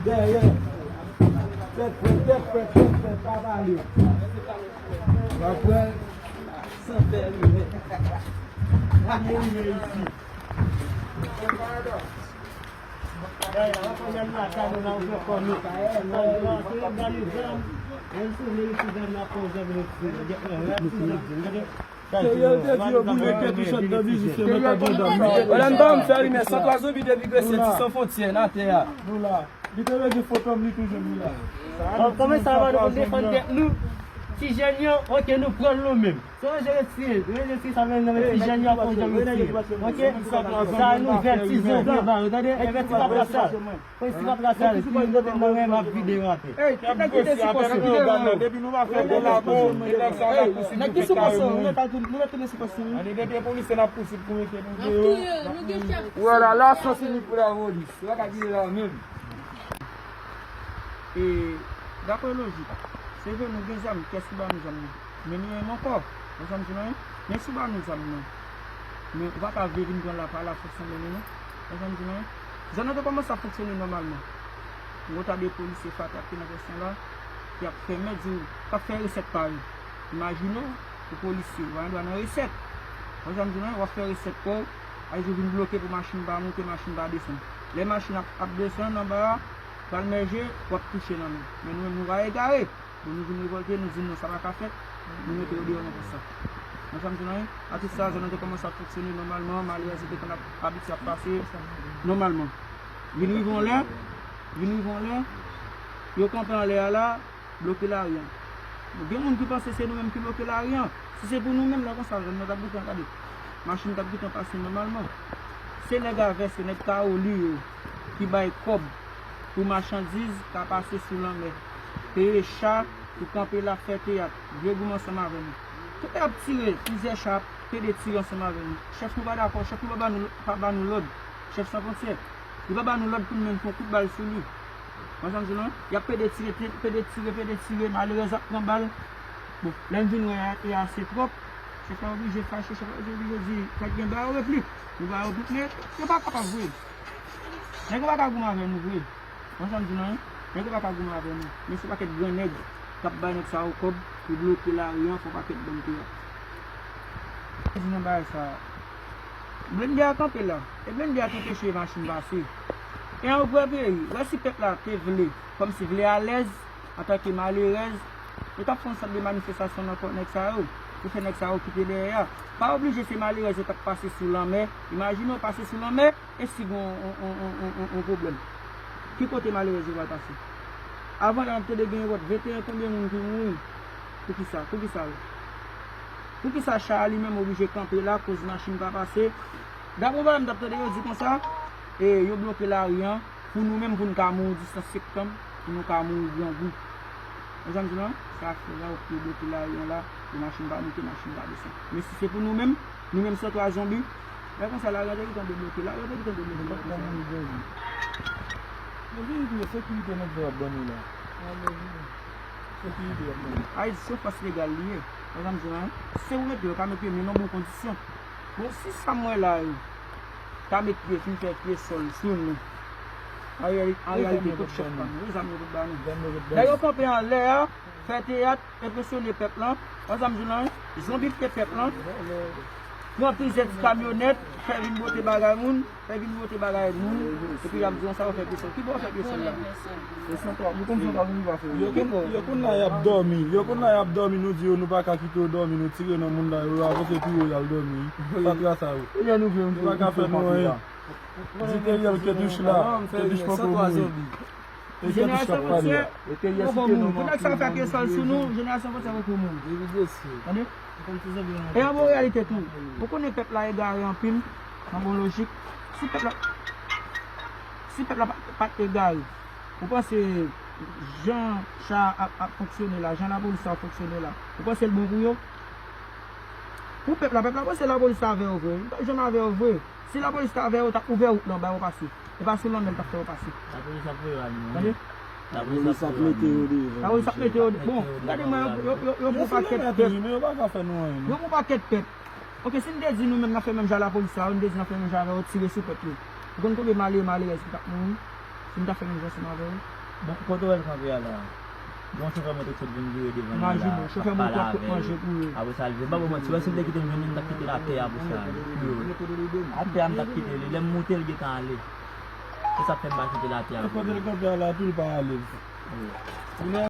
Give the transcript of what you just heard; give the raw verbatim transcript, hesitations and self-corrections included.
Dèyè. Tèt frèt, tèt frèt, tèt frèt, pa pale. W ap wè l san fè rimè. Gade rimè isi. Gade la, w ap wè menm lakay nou la, w fè kò nou. Gade zam, menm si w vle isi zam la, pran zam nou. Gade, gade. Serye, l te di yo boule Ketouch anndan mizisyen nan Kagandam. Wè la m pa m fè rimè, san twa zonbi depi Gresye, ti san fwontyè nan atè a. Nou la. Li te vle gen foto m, li toujou li la. Bon, kòman sa va, nou konn defann tèt nou? Ti jèn yo, oke, nou pran l nou menm. Se ranje retire, ranje retire sa vle nan men ti jèn yo, ap fè jan retire. Oke? Sa nouvèl, ti zonbi anba yo, tande? Envèti pa plas la. Pran ti patra sa, ki nou mete nan men m ap vide yo atè. Ey, nèg ki te sipòse. Depi nou pa fè kolabo, e nèg sa la pousib. Nèg ki sipòse, nou mèt al tou-, nou mèt tounen sipòse wi. Ane depi polisye n ap pousib pou mete nou deyò. Ou wè la, la sansi ni pou la polis. Se pa ka kite la menm. E, daprè lojik, se vre nou gen zam, kiyès ki ba nou zam nan? Men nou menm ankò, ou konprann sa m di w la, men si w ba nou zam nan, men ou pa ka vle vin pran l la pa lafòs nan men nou non. Ou konprann sa m di w la, men jan nou te kòmanse ap fonksyone nòmalman. Yon ta de polisye FAT ki nan pòs lan la, ki ap fèmen, di w, k ap fè resèt pa yo. Imajine w, ou polisye, ou pa gen dwa nan resèt. Ou konprann sa m di w la, men w ap fè resèt pa w, ay jou vin bloke pou machin pa moute, machin pa desann. Lè machin ap, ap desann anba a, pral mèje, w ap touche nan men. Men nou menm nou pa egare. Bon, nou vin revòlte, nou di non, sa pa ka fèt. Nou mete yo deyò nan pòs sa. Nan sa m di w la, men, atis sa, zòn nan te kòmanse ap fonksyone nòmalman, malerèz yo te konn ap abitye ap pase nòmalman. Vin rive yon lè, vin rive yon lè, yo kanpe anlè a la, bloke lari an. Bon, gen moun ki panse se nou menm ki bloke lari an. Si se pou nou menm, lè konsa, zòn nan t ap gentan gade. Machin t ap gentan pase nòmalman. Se nèg a vès yo, nèg Kaoli yo, ki bay kòb pou machandiz ka pase sou lanmè. Peye cha pou kanpe la fè teyat. Vye goumen ansanm avè nou. Tout lè y ap tire, plizyè cha ap pede tire ansanm avè nou. Chèf nou pa dakò, chèf nou pa ba nou, pa ba nou lòd. Chèf San Fwontyè, li pa ba nou lòd pou n menm fè yon kout bal sou li. Ou konprann sa m di w la? Y ap pede tire, pede tire, pede tire, malerèz ap pran bal. Bon, lè n vin wè e ase twòp, chèf la oblije fache, chèf la oblije di, fòk gen ba yo replik. Nou ba yo replik, men yo pa kapab vre. Nèg yo pa ka goumen avè nou vre. Ou konprann sa m di w la, men nèg yo pa ka goumen avè nou. Men se pakèt gran nèg k ap bay nèg sa yo kòb pou bloke lari an, fè yon pakèt bann teyat. Di nan bagay sa, blende a kanpe la. E blende a ki anpeche machin pase. E an vrè peyi, wè si pèp la te vle, kòmsi vle alèz, antanke malerèz, yo t ap fè yon sòt de manifestasyon nan kò nèg sa yo, pou fè nèg sa yo kite dèyè a. Pa oblije se malerèz yo t ap pase sou lanmè. Imajine w pase sou lanmè, e si gen yon, yon, yon pwoblèm? Ki kote malerèz yo pral pase? Avan la, n ap tande gen yon vòt venteyen, konbyen moun ki mouri? Poukisa? Poukisa yo? Poukisa cha a li menm oblije kanpe la, koz machin pa pase? Daprè yon bagay m t ap tande yo di konsa, e, yo bloke lari an pou nou menm, pou n ka mouri dis septanm, pou nou ka mouri grangou. Ou konprann sa m di w la? Sa fè la, yo bloke lari an la, pou machin pa moute, machin pa desann. Men si se pou nou menm, nou menm san twa zonbi, lè konsa lari an te gentan debloke, lari an te gentan debloke. Mezanmi, sekirite nèg yo ap ban nou la. Sekirite y ap ban nou. Ayiti se yon fòs legal li ye. Ou konprann sa m di w la? Se ou mete yo, ka mete yo, men nan bon kondisyon. Bon, si sa m wè la yo ta met pye, fin fè pye sòl sou nou, an reyali-, an reyalite, kot chèf pa nou? Ki zam yo pot ba nou? Lè yo kanpe anlè a, fè teyat, enpresyone pèp lan, ou konprann sa m di w la, wi? Zonbifye pèp lan, pran plizyè ti kamyonèt, fè vin bote bagay moun, fè vin bote bagay moun, epi y ap di w sa yo fè pye sòl. Ki bò yo fè pye sòl la? Yo konn, yo konn la y ap dòmi. Yo konn la y ap dòmi, nou di yo nou pa ka kite yo dòmi, nou tire nan moun la, yo avanse pi wo y al dòmi. Fatra sa yo. Yo pa ka fè nou anyen. Di Teriel Ketouch la, Ketouch poko mouri. E Ketouch k ap pale a. Poko mouri. Pou nèg sa yo fè pye sòl sou nou, Jenerasyon Fwontyè poko mouri. Tande? E yon bon reyalite tou. Ou konnen pèp la egare anpil, nan bon lojik. Si pèp la, si pèp la pa, pa t egare, ou panse jan cha ap, ap fonksyone la, jan lapolis sa ap fonksyone la, ou panse l bon pou yo? Pou pèp la, pèp la panse lapolis ta avè yo vre. Li pa janm avè yo vre. Si lapolis ta avè yo, yo t ap ouvè wout lan ba yo pase. E pa sou lanmè l t ap fè yo pase. Lapolis ap voye al nou. Tande? Lapolis ap mete yo deyò. Lapolis ap mete yo de-, bon, gade mwen, yo, yo, yo, yo pran pakèt pèp. Men yo pa ka fè nou anyen, non. Yo pran pakèt pèp. Ok, si n te di nou menm n ap fè menm jan a lapolis la, nou te di n ap fè menm jan avè yo, tire sou pèp yo. Ou konn konbyen malere, malerèz ki t ap mouri? Si n ta fè menm jan ansanm avè yo? Bon, kote w wè l kanpe a la? Gon chofè moto k sot vin vire devan li la, Imajine w, k chofè ap moto pale ap kout avè l. Manje pou yo. Apre sa, l vin. Ba bon manti, wè si m te kite l vin, m t ap kite l atè a pou sa. Pou yo. Atè a m t ap kite li. Lè m moute, l gentan ale. Se sa k fè m pa kite l atè a. Kote l kanpe a la, tou l pa ale.